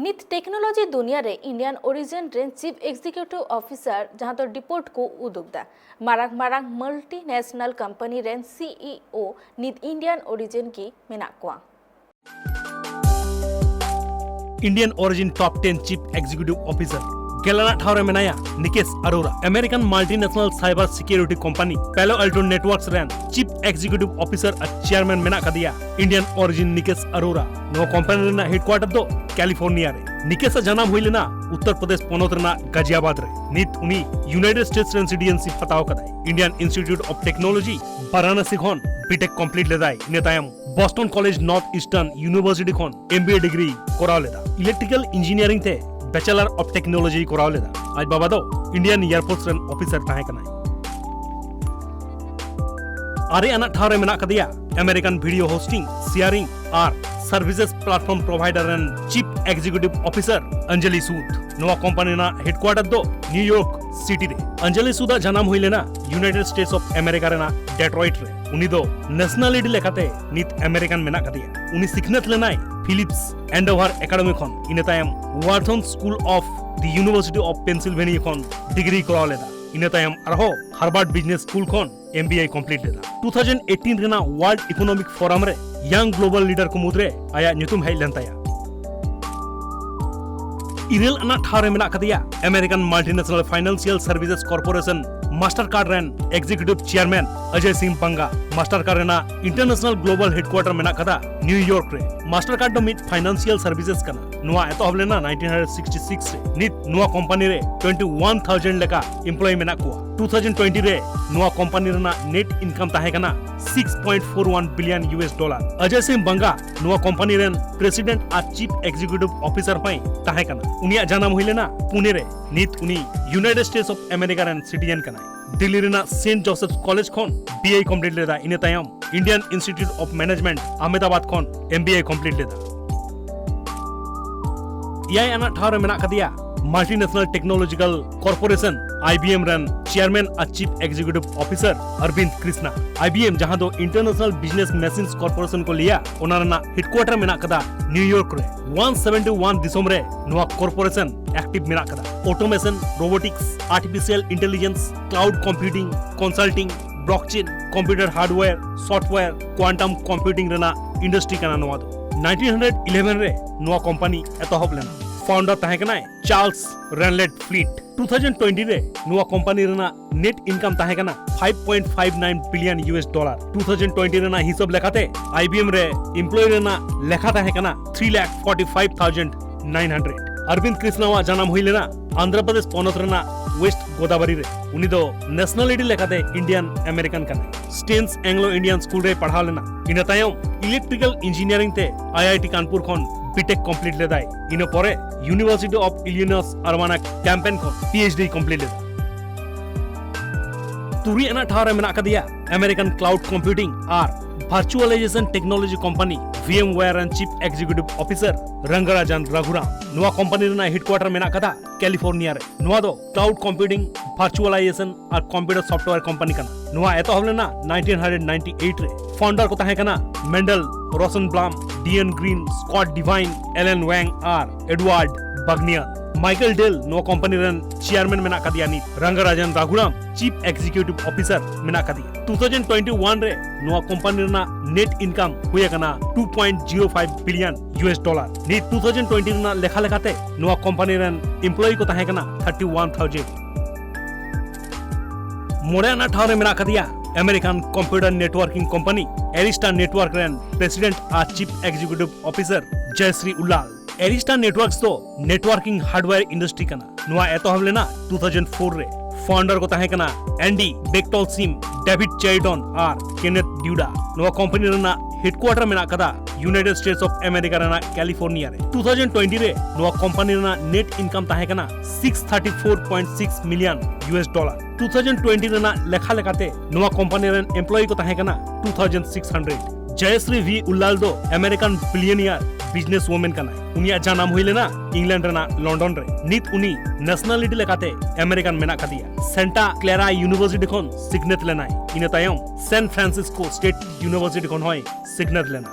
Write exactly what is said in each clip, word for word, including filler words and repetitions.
ᱱᱤᱛ ᱴᱮᱠᱱᱳᱞᱚᱡᱤ ᱫᱩᱱᱤᱭᱟᱹ ᱨᱮ Indian origin ᱨᱮᱱ Chief Executive Officer, ᱡᱟᱦᱟᱸ ᱫᱚ ᱰᱤᱯᱳᱨᱴ ᱠᱚ ᱩᱫᱩᱜ ᱫᱟ, ᱢᱟᱨᱟᱝ ᱢᱟᱨᱟᱝ multinational company ᱨᱮᱱ CEO ᱱᱤᱛ Indian origin ᱜᱮ ᱢᱮᱱᱟᱜ ᱠᱚᱣᱟ᱾ Indian origin top ten Chief Executive Officer ᱜᱮᱞ ᱟᱱᱟᱜ ᱴᱷᱟᱶ ᱨᱮ ᱢᱮᱱᱟᱭᱟ ᱱᱤᱠᱮᱥ ᱟᱨᱳᱨᱟ, American multinational cyber security company Palo Alto Networks ᱨᱮᱱ Chief Executive Officer ᱟᱨ Chairman ᱢᱮᱱᱟᱜ ᱠᱟᱫᱮᱭᱟ Indian origin ᱱᱤᱠᱮᱥ ᱟᱨᱳᱨᱟ᱾ ᱱᱚᱣᱟ ᱠᱳᱢᱯᱟᱱᱤ ᱨᱮᱱᱟᱜ headquarter ᱫᱚ ᱠᱟᱞᱤᱯᱷᱳᱨᱱᱤᱭᱟ ᱨᱮ᱾ ᱱᱤᱠᱮᱥ ᱟᱜ ᱡᱟᱱᱟᱢ ᱦᱩᱭ ᱞᱮᱱᱟ ᱩᱛᱛᱚᱨ ᱯᱨᱚᱫᱮᱥ ᱯᱚᱱᱚᱛ ᱨᱮᱱᱟᱜ ᱜᱟᱡᱤᱭᱟᱵᱟᱫ ᱨᱮ᱾ ᱱᱤᱛ ᱩᱱᱤ United States ᱨᱮᱱ citizenship ᱦᱟᱛᱟᱣ ᱠᱟᱫᱟᱭ᱾ Indian Institute of Technology Varanasi ᱠᱷᱚᱱ B.Tech complete ᱞᱮᱫᱟᱭ᱾ ᱤᱱᱟᱹ ᱛᱟᱭᱚᱢ Boston College North Eastern University ᱠᱷᱚᱱ M B A degree ᱠᱚᱨᱟᱣ ᱞᱮᱫᱟ᱾ Electrical Engineering ᱛᱮ Bachelor of Technology ᱠᱚᱨᱟᱣ ᱞᱮᱫᱟ᱾ ᱟᱡ ᱵᱟᱵᱟ ᱫᱚ Indian Air Force ᱨᱮᱱ officer ᱛᱟᱦᱮᱸ ᱠᱟᱱᱟᱭ᱾ ᱟᱨᱮ ᱟᱱᱟᱜ ᱴᱷᱟᱶ ᱨᱮ ᱢᱮᱱᱟᱜ ᱠᱟᱫᱮᱭᱟ American video hosting, sharing ᱟᱨ services platform provider ᱨᱮᱱ Chief Executive Officer ᱚᱧᱡᱚᱞᱤ ᱥᱩᱫ᱾ ᱱᱚᱣᱟ ᱠᱳᱢᱯᱟᱱᱤ ᱨᱮᱱᱟᱜ headquarter ᱫᱚ ᱱᱤᱭᱩ ᱭᱚᱨᱠ ᱥᱤᱴᱤ ᱨᱮ᱾ ᱚᱧᱡᱚᱞᱤ ᱥᱩᱫ ᱟᱜ ᱡᱟᱱᱟᱢ ᱦᱩᱭ ᱞᱮᱱᱟ United States of America ᱨᱮᱱᱟᱜ ᱰᱮᱴᱨᱚᱭᱤᱴ ᱨᱮ᱾ ᱩᱱᱤ ᱫᱚ nationality ᱞᱮᱠᱟᱛᱮ ᱱᱤᱛ American ᱢᱮᱱᱟᱜ ᱠᱟᱫᱮᱭᱟ᱾ ᱩᱱᱤ ᱥᱤᱠᱷᱱᱟᱹᱛ ᱞᱮᱱᱟᱭ Phillips Andover Academy ᱠᱷᱚᱱ, ᱤᱱᱟᱹ ᱛᱟᱭᱚᱢ Wharton School of the University of Pennsylvania ᱠᱷᱚᱱ degree ᱠᱚᱨᱟᱣ ᱞᱮᱫᱟ᱾ ᱤᱱᱟᱹ ᱛᱟᱭᱚᱢ ᱟᱨᱦᱚᱸ Harvard Business School ᱠᱷᱚᱱ M B A complete ᱞᱮᱫᱟ᱾ two thousand eighteen ᱨᱮᱱᱟᱜ World Economic Forum ᱨᱮ Young Global Leader ᱠᱚ ᱢᱩᱫᱽᱨᱮ ᱟᱭᱟᱜ ᱧᱩᱛᱩᱢ ᱦᱮᱡ ᱞᱮᱱ ᱛᱟᱭᱟ᱾ ᱤᱨᱟᱹᱞ ᱟᱱᱟᱜ ᱴᱷᱟᱶ ᱨᱮ ᱢᱮᱱᱟᱜ ᱠᱟᱫᱮᱭᱟ American Multinational Financial Services Corporation Mastercard ᱨᱮᱱ Executive Chairman ᱚᱡᱚᱭ ᱥᱤᱝ ᱵᱟᱝᱜᱟ᱾ Mastercard ᱨᱮᱱᱟᱜ international global headquarter ᱢᱮᱱᱟᱜ ᱠᱟᱫᱟ ᱱᱤᱭᱩ ᱭᱚᱨᱠ ᱨᱮ᱾ Mastercard ᱫᱚ ᱢᱤᱫ financial services ᱠᱟᱱᱟ᱾ ᱱᱚᱣᱟ ᱮᱛᱚᱦᱚᱵ ᱞᱮᱱᱟ nineteen sixty-six ᱨᱮ᱾ ᱱᱤᱛ ᱱᱚᱣᱟ ᱠᱳᱢᱯᱟᱱᱤ ᱨᱮ twenty one thousand ᱞᱮᱠᱟ employee ᱢᱮᱱᱟᱜ ᱠᱚᱣᱟ᱾ two thousand twenty ᱨᱮ ᱱᱚᱣᱟ ᱠᱳᱢᱯᱟᱱᱤ ᱨᱮᱱᱟᱜ net income ᱛᱟᱦᱮᱸ ᱠᱟᱱᱟ six point four one billion U S dollar᱾ ᱚᱡᱚᱭ ᱥᱤᱝ ᱵᱟᱝᱜᱟ ᱱᱚᱣᱟ ᱠᱳᱢᱯᱟᱱᱤ ᱨᱮᱱ President ᱟᱨ Chief Executive Officer ᱦᱚᱸᱭ ᱛᱟᱦᱮᱸ ᱠᱟᱱᱟ᱾ ᱩᱱᱤᱭᱟᱜ ᱡᱟᱱᱟᱢ ᱦᱩᱭ ᱞᱮᱱᱟ ᱯᱩᱱᱮ ᱨᱮ᱾ ᱱᱤᱛ ᱩᱱᱤ United States of America ᱨᱮᱱ citizen ᱠᱟᱱᱟᱭ᱾ ᱫᱤᱞᱞᱤ ᱨᱮᱱᱟᱜ Saint Joseph's College ᱠᱷᱚᱱ B A complete ᱞᱮᱫᱟ᱾ ᱤᱱᱟᱹ ᱛᱟᱭᱚᱢ Indian Institute of Management Ahmedabad ᱠᱷᱚᱱ M B A complete ᱞᱮᱫᱟ᱾ ᱮᱭᱟᱭ ᱟᱱᱟᱜ ᱴᱷᱟᱶ ᱨᱮ ᱢᱮᱱᱟᱜ ᱠᱟᱫᱮᱭᱟ Multinational Technological Corporation, IBM, ᱨᱮᱱ chairman ᱟᱨ chief executive officer ᱚᱨᱵᱤᱱᱫ Krishna. IBM, ᱡᱟᱦᱟᱸ ᱫᱚ International Business Machines Corporation ᱠᱚ ᱞᱟᱹᱭᱟ, ᱚᱱᱟ ᱨᱮᱱᱟᱜ headquarter ᱢᱮᱱᱟᱜ ᱠᱟᱫᱟ ᱱᱤᱭᱩᱭᱚᱨᱠ ᱨᱮ᱾ ᱚᱣᱟᱱ ᱥᱮᱵᱷᱮᱱᱴᱤ ᱣᱟᱱ ᱫᱤᱥᱚᱢ ᱨᱮ ᱱᱚᱣᱟ corporation active ᱢᱮᱱᱟᱜ ᱠᱟᱫᱟ᱾ Automation, robotics, artificial intelligence, cloud computing, consulting, blockchain, computer hardware, software, quantum computing ᱨᱮᱱᱟᱜ industry ᱠᱟᱱᱟ ᱱᱚᱣᱟ ᱫᱚ᱾ ᱱᱟᱭᱤᱱᱴᱤᱱ ᱦᱟᱱᱰᱨᱮᱰ ᱤᱞᱮᱵᱷᱮᱱ ᱨᱮ ᱱᱚᱣᱟ company ᱮᱛᱚᱦᱚᱵ ᱞᱮᱱᱟ᱾ Founder ᱛᱟᱦᱮᱸ ᱠᱟᱱᱟᱭ ᱪᱟᱨᱞᱥ ᱨᱮᱱᱞᱮᱰ ᱯᱷᱞᱤᱴ᱾ ᱴᱩ ᱛᱷᱟᱣᱡᱮᱱᱰ ᱴᱩᱭᱮᱱᱴᱤ ᱨᱮ ᱱᱚᱣᱟ company ᱨᱮᱱᱟᱜ net income ᱛᱟᱦᱮᱸ ᱠᱟᱱᱟ five point five nine billion US dollar᱾ Two thousand twenty ᱨᱮᱱᱟᱜ ᱦᱤᱥᱟᱹᱵ ᱞᱮᱠᱟᱛᱮ IBM ᱨᱮ employee ᱨᱮᱱᱟᱜ ᱞᱮᱠᱷᱟ ᱛᱟᱦᱮᱸ ᱠᱟᱱᱟ three lakh forty five thousand nine hundred. Arbind ᱠᱨᱤᱥᱱᱟᱣᱟᱜ ᱡᱟᱱᱟᱢ ᱦᱩᱭ ᱞᱮᱱᱟ ᱟᱱᱫᱷᱨᱚ ᱯᱨᱚᱫᱮᱥ ᱯᱚᱱᱚᱛ ᱨᱮᱱᱟᱜ ᱣᱮᱥᱴ ᱜᱳᱫᱟᱵᱚᱨᱤ ᱨᱮ᱾ ᱩᱱᱤ ᱫᱚ nationality ᱞᱮᱠᱟᱛᱮ Indian American ᱠᱟᱱᱟᱭ᱾ Staines Anglo Indian School ᱨᱮᱭ ᱯᱟᱲᱦᱟᱣ ᱞᱮᱱᱟ᱾ ᱤᱱᱟᱹ ᱛᱟᱭᱚᱢ electrical engineering ᱛᱮ IIT ᱠᱟᱱᱯᱩᱨ ᱠᱷᱚᱱ B.Tech complete ᱞᱮᱫᱟᱭ᱾ ᱤᱱᱟᱹ ᱯᱚᱨᱮ University of Illinois Urbana-Champaign ᱠᱷᱚᱱ PhD complete ᱞᱮᱫᱟ᱾ ᱛᱩᱨᱩᱭ ᱟᱱᱟᱜ ᱴᱷᱟᱶ ᱨᱮ ᱢᱮᱱᱟᱜ ᱟᱠᱟᱫᱮᱭᱟ American cloud computing ᱟᱨ virtualization technology company VMware ᱨᱮᱱ chief executive officer ᱨᱟᱝᱜᱟᱨᱟᱡᱟᱱ ᱨᱟᱜᱷᱩᱨᱟᱢ᱾ ᱱᱚᱣᱟ company ᱨᱮᱱᱟᱜ headquarter ᱢᱮᱱᱟᱜ ᱟᱠᱟᱫᱟ ᱠᱮᱞᱤᱯᱷᱳᱨᱱᱤᱭᱟ ᱨᱮ᱾ ᱱᱚᱣᱟ ᱫᱚ cloud computing, virtualization ᱟᱨ computer software company ᱠᱟᱱᱟ᱾ ᱱᱚᱣᱟ ᱮᱛᱚᱦᱚᱵ ᱞᱮᱱᱟ ᱱᱟᱭᱤᱱᱴᱤᱱ ᱦᱟᱱᱰᱨᱮᱰ ᱱᱟᱭᱤᱱᱴᱤ ᱮᱭᱤᱴ ᱨᱮ᱾ Founder ᱠᱚ ᱛᱟᱦᱮᱸ ᱠᱟᱱᱟ ᱢᱮᱱᱰᱮᱞ ᱨᱚᱥᱮᱱᱵᱞᱟᱢ, ᱰᱤᱭᱮᱱ ᱜᱨᱤᱱ, ᱥᱠᱚᱴ ᱰᱤᱵᱷᱟᱭᱤᱱ, ᱮᱞᱮᱱ ᱣᱮᱝ ᱟᱨ ᱮᱰᱣᱟᱨᱰ ᱵᱟᱜᱱᱤᱭᱟᱨ᱾ ᱢᱟᱭᱠᱮᱞ ᱰᱮᱞ ᱱᱚᱣᱟ company ᱨᱮᱱ chairman ᱢᱮᱱᱟᱜ ᱟᱠᱟᱫᱮᱭᱟ ᱱᱤᱛ᱾ ᱨᱟᱝᱜᱟᱨᱟᱡᱟᱱ ᱨᱟᱜᱷᱩᱨᱟᱢ chief executive officer ᱢᱮᱱᱟᱜ ᱟᱠᱟᱫᱮᱭᱟ᱾ ᱴᱩ ᱛᱷᱟᱣᱡᱮᱱᱰ ᱴᱩᱭᱮᱱᱴᱤ ᱣᱟᱱ ᱨᱮ ᱱᱚᱣᱟ company ᱨᱮᱱᱟᱜ net income ᱦᱩᱭ ᱟᱠᱟᱱᱟ two point zero five billion US dollar᱾ ᱱᱤᱛ ᱴᱩ ᱛᱷᱟᱣᱡᱮᱱᱰ ᱴᱩᱭᱮᱱᱴᱤ ᱨᱮᱱᱟᱜ ᱞᱮᱠᱷᱟ ᱞᱮᱠᱟᱛᱮ ᱱᱚᱣᱟ company ᱨᱮᱱ employee ᱠᱚ ᱛᱟᱦᱮᱸ ᱠᱟᱱᱟ ᱛᱷᱟᱨᱴᱤ ᱣᱟᱱ ᱛᱷᱟᱣᱡᱮᱱᱰ᱾ ᱢᱚᱬᱮ ᱟᱱᱟᱜ ᱴᱷᱟᱶ ᱨᱮ ᱢᱮᱱᱟᱜ ᱟᱠᱟᱫᱮᱭᱟ American computer networking company Arista Network ᱨᱮᱱ president ᱟᱨ chief executive officer ᱡᱚᱭᱥᱨᱤ ᱩᱞᱞᱟᱞ᱾ Arista Networks ᱫᱚ networking hardware industry ᱠᱟᱱᱟ᱾ ᱱᱚᱣᱟ ᱮᱛᱚᱦᱚᱵ ᱞᱮᱱᱟ ᱴᱩ ᱛᱷᱟᱣᱡᱮᱱᱰ ᱯᱷᱳᱨ ᱨᱮ᱾ Founder ᱠᱚ ᱛᱟᱦᱮᱸ ᱠᱟᱱᱟ ᱮᱱᱰᱤ ᱵᱮᱠᱴᱚᱞ ᱥᱤᱢ, ᱰᱮᱵᱷᱤᱰ ᱪᱮᱭᱰᱚᱱ ᱟᱨ ᱠᱮᱱᱮᱛᱷ ᱰᱤᱣᱰᱟ᱾ ᱱᱚᱣᱟ company ᱨᱮᱱᱟᱜ headquarter ᱢᱮᱱᱟᱜ ᱟᱠᱟᱫᱟ United States of America ᱨᱮᱱᱟᱜ ᱠᱮᱞᱤᱯᱷᱳᱨᱱᱤᱭᱟ ᱨᱮ᱾ ᱴᱩ ᱛᱷᱟᱣᱡᱮᱱᱰ ᱴᱩᱭᱮᱱᱴᱤ ᱨᱮ ᱱᱚᱣᱟ company ᱨᱮᱱᱟᱜ net income ᱛᱟᱦᱮᱸ ᱠᱟᱱᱟ six thirty four point six million US dollar᱾ Two thousand twenty ᱨᱮᱱᱟᱜ ᱞᱮᱠᱷᱟ ᱞᱮᱠᱟᱛᱮ ᱱᱚᱣᱟ company ᱨᱮᱱ employee ᱠᱚ ᱛᱟᱦᱮᱸ ᱠᱟᱱᱟ ᱴᱩ ᱛᱷᱟᱣᱡᱮᱱᱰ ᱥᱤᱠᱥ ᱦᱟᱱᱰᱨᱮᱰ᱾ ᱡᱚᱭᱚᱥᱨᱤ ᱵᱷᱤ ᱩᱞᱞᱟᱞ ᱫᱚ American billionaire ᱵᱤᱡᱽᱱᱮᱥ ᱣᱩᱢᱮᱱ ᱠᱟᱱᱟᱭ᱾ ᱩᱱᱤᱭᱟᱜ ᱡᱟᱱᱟᱢ ᱦᱩᱭ ᱞᱮᱱᱟ ᱤᱝᱞᱮᱱᱰ ᱨᱮᱱᱟᱜ ᱞᱚᱱᱰᱚᱱ ᱨᱮ᱾ ᱱᱤᱛ ᱩᱱᱤ ᱱᱮᱥᱱᱟᱞᱤᱴᱤ ᱞᱮᱠᱟᱛᱮ ᱟᱢᱮᱨᱤᱠᱟᱱ ᱢᱮᱱᱟᱜ ᱠᱟᱫᱮᱭᱟ᱾ ᱥᱮᱱᱴᱟ ᱠᱞᱮᱨᱟ ᱤᱭᱩᱱᱤᱵᱷᱟᱨᱥᱤᱴᱤ ᱠᱷᱚᱱ ᱥᱤᱠᱷᱱᱟᱹᱛ ᱞᱮᱱᱟᱭ᱾ ᱤᱱᱟᱹ ᱛᱟᱭᱚᱢ ᱥᱮᱱ ᱯᱷᱨᱟᱱᱥᱤᱥᱠᱳ ᱥᱴᱮᱴ ᱤᱭᱩᱱᱤᱵᱷᱟᱨᱥᱤᱴᱤ ᱠᱷᱚᱱ ᱦᱚᱸᱭ ᱥᱤᱠᱷᱱᱟᱹᱛ ᱞᱮᱱᱟ᱾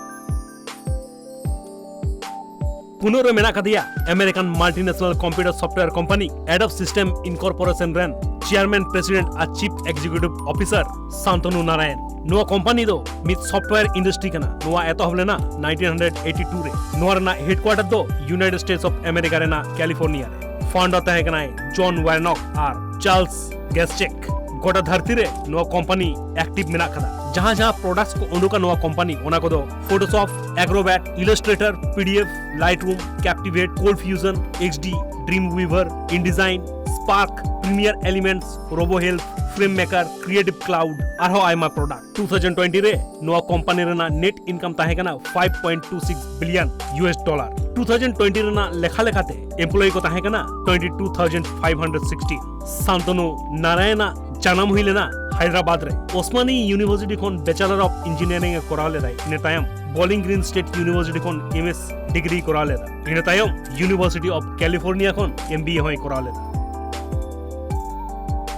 ᱯᱩᱱᱟᱹᱜ ᱨᱮ ᱢᱮᱱᱟᱜ ᱠᱟᱫᱮᱭᱟ American multinational computer software company Adobe system incorporation ᱨᱮᱱ ᱪᱮᱭᱟᱨᱢᱮᱱ, ᱯᱨᱮᱥᱤᱰᱮᱱᱴ ᱟᱨ chief executive officer Shantanu Narayen. ᱱᱚᱣᱟ ᱠᱚᱢᱯᱟᱱᱤ ᱫᱚ ᱢᱤᱫ ᱥᱚᱯᱷᱴᱣᱮᱨ ᱤᱱᱰᱟᱥᱴᱨᱤ ᱠᱟᱱᱟ᱾ ᱱᱚᱣᱟ ᱮᱛᱚᱦᱚᱵ ᱞᱮᱱᱟ ᱱᱟᱭᱤᱱᱴᱤᱱ ᱦᱟᱱᱰᱨᱮᱰ ᱮᱭᱤᱴᱤ ᱴᱩ ᱨᱮ᱾ ᱱᱚᱣᱟ ᱨᱮᱱᱟᱜ ᱦᱮᱰᱠᱩᱣᱟᱴᱟᱨ ᱫᱚ ᱤᱭᱩᱱᱟᱭᱴᱮᱰ ᱥᱴᱮᱴᱥ ᱚᱯᱷ ᱟᱢᱮᱨᱤᱠᱟ ᱨᱮᱱᱟᱜ ᱠᱮᱞᱤᱯᱷᱳᱨᱱᱤᱭᱟ ᱨᱮ᱾ ᱯᱷᱟᱣᱩᱱᱰᱟᱨ ᱛᱟᱦᱮᱸ ᱠᱟᱱᱟᱭ ᱡᱚᱱ ᱣᱟᱨᱱᱚᱠ ᱟᱨ ᱪᱟᱨᱞᱥ ᱜᱮᱥᱪᱮᱠ᱾ ᱜᱚᱴᱟ ᱫᱷᱟᱹᱨᱛᱤ ᱨᱮ ᱱᱚᱣᱟ ᱠᱚᱢᱯᱟᱱᱤ ᱮᱠᱴᱤᱵᱷ ᱢᱮᱱᱟᱜ ᱠᱟᱫᱟ᱾ ᱡᱟᱦᱟᱸ ᱡᱟᱦᱟᱸ ᱯᱨᱚᱰᱟᱠᱴᱥ ᱠᱚ ᱩᱰᱩᱠᱟ ᱱᱚᱣᱟ ᱠᱚᱢᱯᱟᱱᱤ, ᱚᱱᱟ ᱠᱚᱫᱚ Photoshop, Acrobat, Illustrator, P D F, Lightroom, Captivate, ColorFusion, H D, Dreamweaver, InDesign, Spark, Premiere Elements, RoboHelp, FrameMaker, Creative Cloud, ᱟᱨᱦᱚᱸ ᱟᱭᱢᱟ ᱯᱨᱚᱰᱟᱠᱴ᱾ ᱴᱩ ᱛᱷᱟᱣᱡᱮᱱᱰ ᱴᱩᱭᱮᱱᱴᱤ ᱨᱮ ᱱᱚᱣᱟ ᱠᱚᱢᱯᱟᱱᱤ ᱨᱮᱱᱟᱜ ᱱᱮᱴ ᱤᱱᱠᱟᱢ ᱛᱟᱦᱮᱸ ᱠᱟᱱᱟ five point two six billion U S dollar. Two thousand twenty ᱨᱮᱱᱟᱜ ᱞᱮᱠᱷᱟ ᱞᱮᱠᱟᱛᱮ ᱮᱢᱯᱞᱚᱭᱤ ᱠᱚ ᱛᱟᱦᱮᱸ ᱠᱟᱱᱟ twenty two thousand five hundred sixteen. Shantanu ᱱᱟᱨᱟᱭᱚᱱᱟᱜ ᱡᱟᱱᱟᱢ ᱦᱩᱭ ᱞᱮᱱᱟ ᱦᱟᱭᱫᱨᱟᱵᱟᱫ ᱨᱮ᱾ ᱳᱥᱢᱟᱱᱤ ᱤᱭᱩᱱᱤᱵᱷᱟᱨᱥᱤᱴᱤ ᱠᱷᱚᱱ ᱵᱮᱪᱮᱞᱟᱨ ᱚᱯᱷ ᱤᱧᱡᱤᱱᱤᱭᱟᱨᱤᱝ ᱮ ᱠᱚᱨᱟᱣ ᱞᱮᱫᱟᱭ᱾ ᱤᱱᱟᱹ ᱛᱟᱭᱚᱢ ᱵᱚᱞᱤᱝ ᱜᱨᱤᱱ ᱥᱴᱮᱴ ᱤᱭᱩᱱᱤᱵᱷᱟᱨᱥᱤᱴᱤ ᱠᱷᱚᱱ ᱮᱢ ᱮᱥ ᱰᱤᱜᱽᱨᱤ ᱠᱚᱨᱟᱣ ᱞᱮᱫᱟ᱾ ᱤᱱᱟᱹ ᱛᱟᱭᱚᱢ ᱤᱭᱩᱱᱤᱵᱷᱟᱨᱥᱤᱴᱤ ᱚᱯᱷ ᱠᱮᱞᱤᱯᱷᱳᱨᱱᱤᱭᱟ ᱠᱷᱚᱱ ᱮᱢ ᱵᱤ ᱮ ᱦᱚᱸᱭ ᱠᱚᱨᱟᱣ ᱞᱮᱫᱟ᱾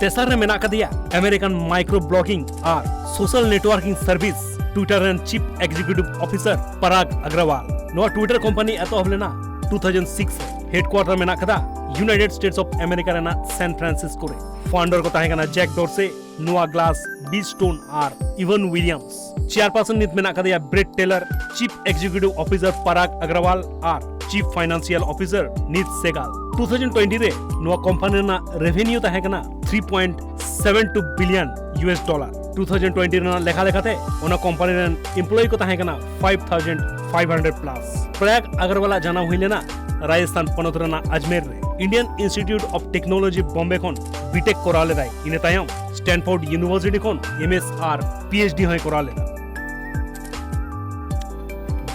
ᱛᱮᱥᱟᱨ ᱨᱮ ᱢᱮᱱᱟᱜ ᱠᱟᱫᱮᱭᱟ ᱟᱢᱮᱨᱤᱠᱟᱱ ᱢᱟᱭᱠᱨᱳ ᱵᱞᱚᱜᱤᱝ ᱟᱨ ᱥᱳᱥᱟᱞ ᱱᱮᱴᱣᱟᱨᱠᱤᱝ ᱥᱟᱨᱵᱷᱤᱥ ᱴᱩᱭᱴᱟᱨ ᱨᱮᱱ ᱪᱤᱯ ᱮᱠᱡᱤᱠᱤᱭᱩᱴᱤᱵᱷ ᱚᱯᱷᱤᱥᱟᱨ ᱯᱟᱨᱟᱜᱽ ᱟᱜᱨᱟᱣᱟᱞ᱾ ᱱᱚᱣᱟ ᱴᱩᱭᱴᱟᱨ ᱠᱚᱢᱯᱟᱱᱤ ᱮᱛᱚᱦᱚᱵ ᱞᱮᱱᱟ ᱴᱩ ᱛᱷᱟᱣᱡᱮᱱᱰ ᱥᱤᱠᱥ ᱨᱮ᱾ ᱦᱮᱰᱠᱩᱣᱟᱴᱟᱨ ᱢᱮᱱᱟᱜ ᱠᱟᱫᱟ ᱤᱭᱩᱱᱟᱭᱴᱮᱰ ᱥᱴᱮᱴᱥ ᱚᱯᱷ ᱟᱢᱮᱨᱤᱠᱟ ᱨᱮᱱᱟᱜ ᱥᱟᱱ ᱯᱷᱨᱟᱱᱥᱤᱥᱠᱳ ᱨᱮ᱾ ᱯᱷᱟᱣᱩᱱᱰᱟᱨ ᱠᱚ ᱛᱟᱦᱮᱸ ᱠᱟᱱᱟ ᱡᱮᱠ ᱰᱳᱨᱥᱮ, ᱱᱳᱣᱟ ᱜᱞᱟᱥ, ᱵᱤᱡ ᱥᱴᱳᱱ ᱟᱨ ᱤᱵᱷᱟᱱ ᱩᱭᱞᱤᱭᱟᱢᱥ᱾ ᱪᱮᱭᱟᱨᱯᱟᱨᱥᱚᱱ ᱱᱤᱛ ᱢᱮᱱᱟᱜ ᱠᱟᱫᱮᱭᱟ ᱵᱨᱮᱰ ᱴᱮᱞᱟᱨ, ᱪᱤᱯ ᱮᱠᱡᱤᱠᱤᱭᱩᱴᱤᱵᱷ ᱚᱯᱷᱤᱥᱟᱨ ᱯᱟᱨᱟᱜᱽ ᱟᱜᱨᱟᱣᱟᱞ ᱟᱨ ᱪᱤᱯ ᱯᱷᱟᱭᱱᱟᱱᱥᱤᱭᱟᱞ ᱚᱯᱷᱤᱥᱟᱨ ᱱᱤᱛ ᱥᱮᱜᱟᱞ᱾ ᱴᱩ ᱛᱷᱟᱣᱡᱮᱱᱰ ᱴᱩᱭᱮᱱᱴᱤ ᱨᱮ ᱱᱚᱣᱟ ᱠᱚᱢᱯᱟᱱᱤ ᱨᱮᱱᱟᱜ ᱨᱮᱵᱷᱮᱱᱤᱭᱩ ᱛᱟᱦᱮᱸ ᱠᱟᱱᱟ three point seven two billion U S dollar. Two thousand twenty ᱨᱮᱱᱟᱜ ᱞᱮᱠᱷᱟ ᱞᱮᱠᱟᱛᱮ ᱚᱱᱟ ᱠᱚᱢᱯᱟᱱᱤ ᱨᱮᱱ ᱮᱢᱯᱞᱚᱭᱤ ᱠᱚ ᱛᱟᱦᱮᱸ ᱠᱟᱱᱟ five thousand five hundred plus. Prayag ᱟᱜᱟᱨᱣᱟᱞᱟᱜ ᱡᱟᱱᱟᱢ ᱦᱩᱭ ᱞᱮᱱᱟ ᱨᱟᱡᱚᱥᱛᱷᱟᱱ ᱯᱚᱱᱚᱛ ᱨᱮᱱᱟᱜ ᱟᱡᱢᱮᱨ ᱨᱮ᱾ Indian institute of technology Bombay ᱠᱷᱚᱱ ᱵᱤᱴᱮᱠ ᱠᱚᱨᱟᱣ ᱞᱮᱫᱟᱭ᱾ ᱤᱱᱟᱹ ᱛᱟᱭᱚᱢ ᱥᱴᱮᱱᱯᱷᱳᱨᱰ ᱤᱭᱩᱱᱤᱵᱷᱟᱨᱥᱤᱴᱤ ᱠᱷᱚᱱ ᱮᱢ ᱮᱥ ᱟᱨ ᱯᱤ ᱮᱭᱤᱪ ᱰᱤ ᱦᱚᱸᱭ ᱠᱚᱨᱟᱣ ᱞᱮᱫᱟ᱾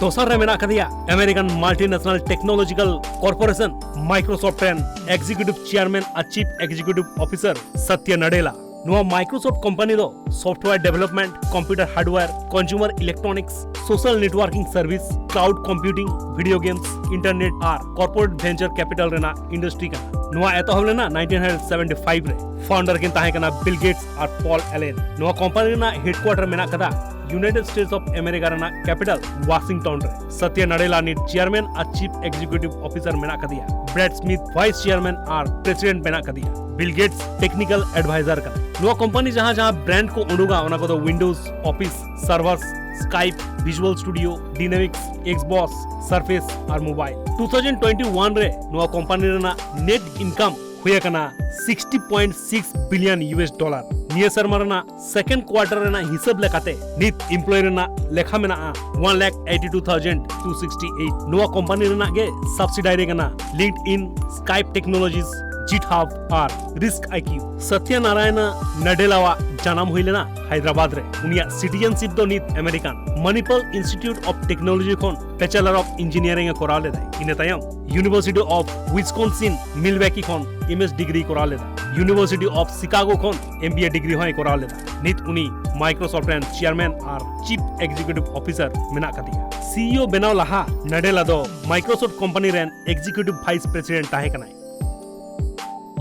ᱫᱚᱥᱟᱨ ᱨᱮ ᱢᱮᱱᱟᱜ ᱟᱠᱟᱫᱮᱭᱟ American multinational technological corporation Microsoft ᱨᱮᱱ ᱮᱠᱡᱤᱠᱤᱭᱩᱴᱤᱵᱷ ᱪᱮᱭᱟᱨᱢᱮᱱ ᱟᱨ chief executive officer Satya Nadella. ᱱᱚᱣᱟ Microsoft ᱠᱳᱢᱯᱟᱱᱤ ᱫᱚ software development, computer hardware, consumer electronics, social networking service, cloud computing, video games, internet ᱟᱨ corporate venture capital ᱨᱮᱱᱟᱜ industry ᱠᱟᱱᱟ᱾ ᱱᱚᱣᱟ ᱮᱛᱚᱦᱚᱵ ᱞᱮᱱᱟ nineteen seventy five ᱨᱮ᱾ Founder ᱠᱤᱱ ᱛᱟᱦᱮᱸ ᱠᱟᱱᱟ Bill Gates ᱟᱨ Paul Allen᱾ ᱱᱚᱣᱟ ᱠᱳᱢᱯᱟᱱᱤ ᱨᱮᱱᱟᱜ headquarter ᱢᱮᱱᱟᱜ ᱠᱟᱫᱟ United States of America ᱨᱮᱱᱟᱜ capital Washington ᱨᱮ᱾ ᱥᱟᱛᱭᱟ ᱱᱟᱰᱮᱞᱟ ᱱᱤᱛ chairman ᱟᱨ chief executive officer ᱢᱮᱱᱟᱜ ᱠᱟᱫᱮᱭᱟ᱾ Brad Smith vice chairman ᱟᱨ president ᱢᱮᱱᱟᱜ ᱠᱟᱫᱮᱭᱟ᱾ Bill Gates technical advisor ᱠᱟᱱᱟ᱾ ᱱᱚᱣᱟ ᱠᱳᱢᱯᱟᱱᱤ ᱡᱟᱦᱟᱸ ᱡᱟᱦᱟᱸ brand ᱠᱚ ᱩᱰᱩᱠᱟ, ᱚᱱᱟ ᱠᱚᱫᱚ Windows, Office, Servers, Skype, Visual Studio, Dynamics, Xbox, Surface ᱟᱨ Mobile᱾ two thousand twenty one ᱨᱮ ᱱᱚᱣᱟ ᱠᱳᱢᱯᱟᱱᱤ ᱨᱮᱱᱟᱜ net income ᱦᱩᱭ ᱟᱠᱟᱱᱟ sixty point six billion US dollar᱾ ᱱᱤᱭᱟᱹ ᱥᱮᱨᱢᱟ ᱨᱮᱱᱟᱜ second quarter ᱨᱮᱱᱟᱜ ᱦᱤᱥᱟᱹᱵ ᱞᱮᱠᱟᱛᱮ ᱱᱤᱛ employee ᱨᱮᱱᱟᱜ ᱞᱮᱠᱷᱟ ᱢᱮᱱᱟᱜᱼᱟ one lakh eighty two thousand two sixty eight᱾ ᱱᱚᱣᱟ ᱠᱳᱢᱯᱟᱱᱤ ᱨᱮᱱᱟᱜ ᱜᱮ subsidiary ᱠᱟᱱᱟ LinkedIn, Skype Technologies, GitHub R Risk I Q᱾ ᱥᱟᱛᱭᱟ ᱱᱟᱨᱟᱭᱚᱱᱟ ᱱᱟᱰᱮᱞᱟᱣᱟᱜ ᱡᱟᱱᱟᱢ ᱦᱩᱭ ᱞᱮᱱᱟ ᱦᱟᱭᱫᱨᱟᱵᱟᱫ ᱨᱮ᱾ ᱩᱱᱤᱭᱟᱜ citizenship ᱫᱚ ᱱᱤᱛ American᱾ Manipal Institute of Technology ᱠᱷᱚᱱ Bachelor of Engineering ᱮ ᱠᱚᱨᱟᱣ ᱞᱮᱫᱟᱭ᱾ ᱤᱱᱟᱹ ᱛᱟᱭᱚᱢ University of Wisconsin Milwaukee ᱠᱷᱚᱱ M S degree ᱠᱚᱨᱟᱣ ᱞᱮᱫᱟ᱾ University of Chicago ᱠᱷᱚᱱ M B A degree ᱦᱚᱸᱭ ᱠᱚᱨᱟᱣ ᱞᱮᱫᱟ᱾ ᱱᱤᱛ ᱩᱱᱤ Microsoft ᱨᱮᱱ chairman ᱟᱨ chief executive officer ᱢᱮᱱᱟᱜ ᱠᱟᱫᱮᱭᱟ᱾ C E O ᱵᱮᱱᱟᱣ ᱞᱟᱦᱟ ᱱᱟᱰᱮᱞᱟ ᱫᱚ Microsoft ᱠᱳᱢᱯᱟᱱᱤ ᱨᱮᱱ executive vice president ᱛᱟᱦᱮᱸ ᱠᱟᱱᱟᱭ᱾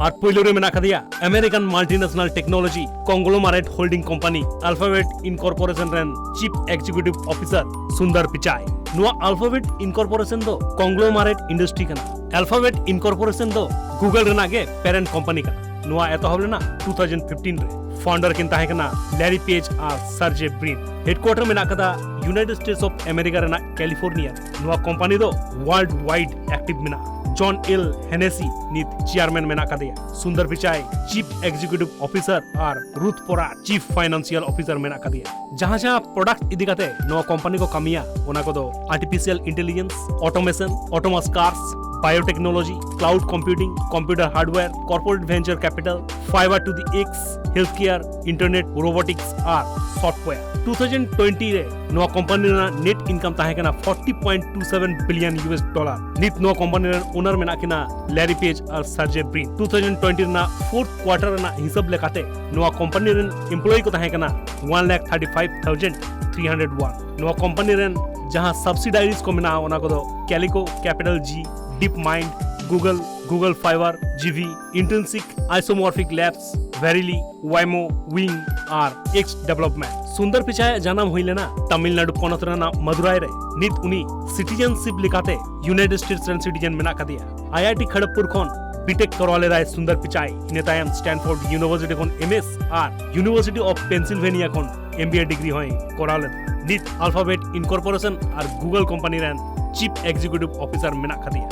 ᱟᱨ ᱯᱳᱭᱞᱳ ᱨᱮ ᱢᱮᱱᱟᱜ ᱠᱟᱫᱮᱭᱟ American multinational technology conglomerate holding company Alphabet Incorporation ᱨᱮᱱ chief executive officer ᱥᱩᱱᱫᱚᱨ ᱯᱤᱪᱟᱭ᱾ ᱱᱚᱣᱟ Alphabet Incorporation ᱫᱚ conglomerate industry ᱠᱟᱱᱟ᱾ Alphabet Incorporation ᱫᱚ Google ᱨᱮᱱᱟᱜ ᱜᱮ parent company ᱠᱟᱱᱟ᱾ ᱱᱚᱣᱟ ᱮᱛᱚᱦᱚᱵ ᱞᱮᱱᱟ two thousand fifteen ᱨᱮ᱾ Founder ᱠᱤᱱ ᱛᱟᱦᱮᱸ ᱠᱟᱱᱟ Larry Page ᱟᱨ Sergey Brin᱾ Headquarter ᱢᱮᱱᱟᱜ ᱠᱟᱫᱟ United States of America ᱨᱮᱱᱟᱜ California ᱨᱮ᱾ ᱱᱚᱣᱟ ᱠᱳᱢᱯᱟᱱᱤ ᱫᱚ world wide active ᱢᱮᱱᱟᱜᱼᱟ᱾ John L Hennessy ᱱᱤᱛ chairman ᱢᱮᱱᱟᱜ ᱠᱟᱫᱮᱭᱟ᱾ ᱥᱩᱱᱫᱚᱨ ᱯᱤᱪᱟᱭ chief executive officer ᱟᱨ Ruth Porat chief financial officer ᱢᱮᱱᱟᱜ ᱠᱟᱫᱮᱭᱟ᱾ ᱡᱟᱦᱟᱸ ᱡᱟᱦᱟᱸ product ᱤᱫᱤ ᱠᱟᱛᱮ ᱱᱚᱣᱟ ᱠᱳᱢᱯᱟᱱᱤ ᱠᱚ ᱠᱟᱹᱢᱤᱭᱟ, ᱚᱱᱟ ᱠᱚᱫᱚ artificial intelligence, automation, autonomous cars, biotechnology, cloud computing, computer hardware, corporate venture capital, fiber to the X, healthcare, internet, robotics R software. two thousand twenty ᱨᱮ ᱱᱚᱣᱟ ᱠᱳᱢᱯᱟᱱᱤ ᱨᱮᱱᱟᱜ net income ᱛᱟᱦᱮᱸ ᱠᱟᱱᱟ forty point two seven billion US dollar. ᱱᱤᱛ ᱱᱚᱣᱟ company ᱨᱮᱱ owner ᱢᱮᱱᱟᱜ ᱠᱤᱱᱟ Larry Page ᱟᱨ Sergey Brin. two thousand twenty ᱨᱮᱱᱟᱜ fourth quarter ᱨᱮᱱᱟᱜ ᱦᱤᱥᱟᱹᱵ ᱞᱮᱠᱟᱛᱮ ᱱᱚᱣᱟ ᱠᱳᱢᱯᱟᱱᱤ ᱨᱮᱱ employee ᱠᱚ ᱛᱟᱦᱮᱸ ᱠᱟᱱᱟ one lakh thirty five thousand three hundred one. ᱱᱚᱣᱟ ᱠᱳᱢᱯᱟᱱᱤ ᱨᱮᱱ ᱡᱟᱦᱟᱸ subsidiaries ᱠᱚ ᱢᱮᱱᱟᱜᱼᱟ, ᱚᱱᱟ ᱠᱚᱫᱚ Calico Capital G, DeepMind, Google, Google Fiber, G V, Intrinsic, Isomorphic Labs, Verily, Waymo, Wing ᱟᱨ X Development. ᱥᱩᱱᱫᱚᱨ ᱯᱤᱪᱟᱭᱟᱜ ᱡᱟᱱᱟᱢ ᱦᱩᱭ ᱞᱮᱱᱟ ᱛᱟᱢᱤᱞᱱᱟᱰᱩ ᱯᱚᱱᱚᱛ ᱨᱮᱱᱟᱜ ᱢᱟᱫᱩᱨᱟᱭ ᱨᱮ᱾ ᱱᱤᱛ ᱩᱱᱤ citizenship ᱞᱮᱠᱟᱛᱮ United States ᱨᱮᱱ citizen ᱢᱮᱱᱟᱜ ᱠᱟᱫᱮᱭᱟ᱾ IIT ᱠᱷᱚᱲᱚᱜᱽᱯᱩᱨ ᱠᱷᱚᱱ B.Tech ᱠᱚᱨᱟᱣ ᱞᱮᱫᱟᱭ ᱥᱩᱱᱫᱚᱨ ᱯᱤᱪᱟᱭ᱾ ᱤᱱᱟᱹ ᱛᱟᱭᱚᱢ Stanford University ᱠᱷᱚᱱ M S R University of Pennsylvania ᱠᱷᱚᱱ M B A degree ᱦᱚᱸᱭ ᱠᱚᱨᱟᱣ ᱞᱮᱫᱟ᱾ ᱱᱤᱛ Alphabet Incorporation ᱟᱨ Google ᱠᱳᱢᱯᱟᱱᱤ ᱨᱮᱱ Chief Executive Officer ᱢᱮᱱᱟᱜ ᱠᱟᱫᱮᱭᱟ᱾